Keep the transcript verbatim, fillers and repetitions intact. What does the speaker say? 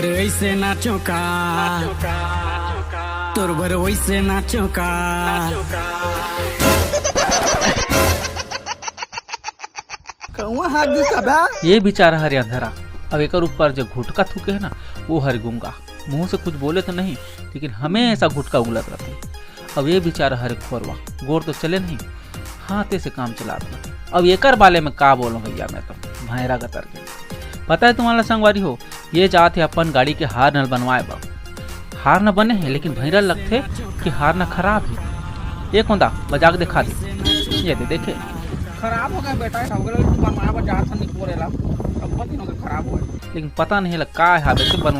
ऐसे नाचो का, तोर बर वैसे नाचो का। कौआ हाथ दिस का बा? ये बेचारा हरे अंधरा, अब एकर ऊपर जो घुटका थूके है ना, वो हरे गूंगा। मुंह से कुछ बोले तो नहीं, लेकिन हमेशा घुटका उगलत रहते। अब ये बेचारा हरे खोरवा, गोड़ तो चले नहीं, हाथे से काम चलात हे। अब एकर बारे में का बोलूं भैया, मैं तो भैरा गतर के। पता है तुम्हारा संगवारी हो, ये जात हे अपन गाड़ी के हार्न ल बनवाए बर। हार्न बने हे, लेकिन भैरा लगथे कि हार्न खराब हे। ये कोंदा बजा के दिखा दे, ये दे देखे। खराब हो गया बेटा, हो गया, बनवाए बर जात हन, नहीं कोरेला, अब बहुत दिन हो गए खराब हो गए। लेकिन पता नहीं लग का है, हालत से बनवा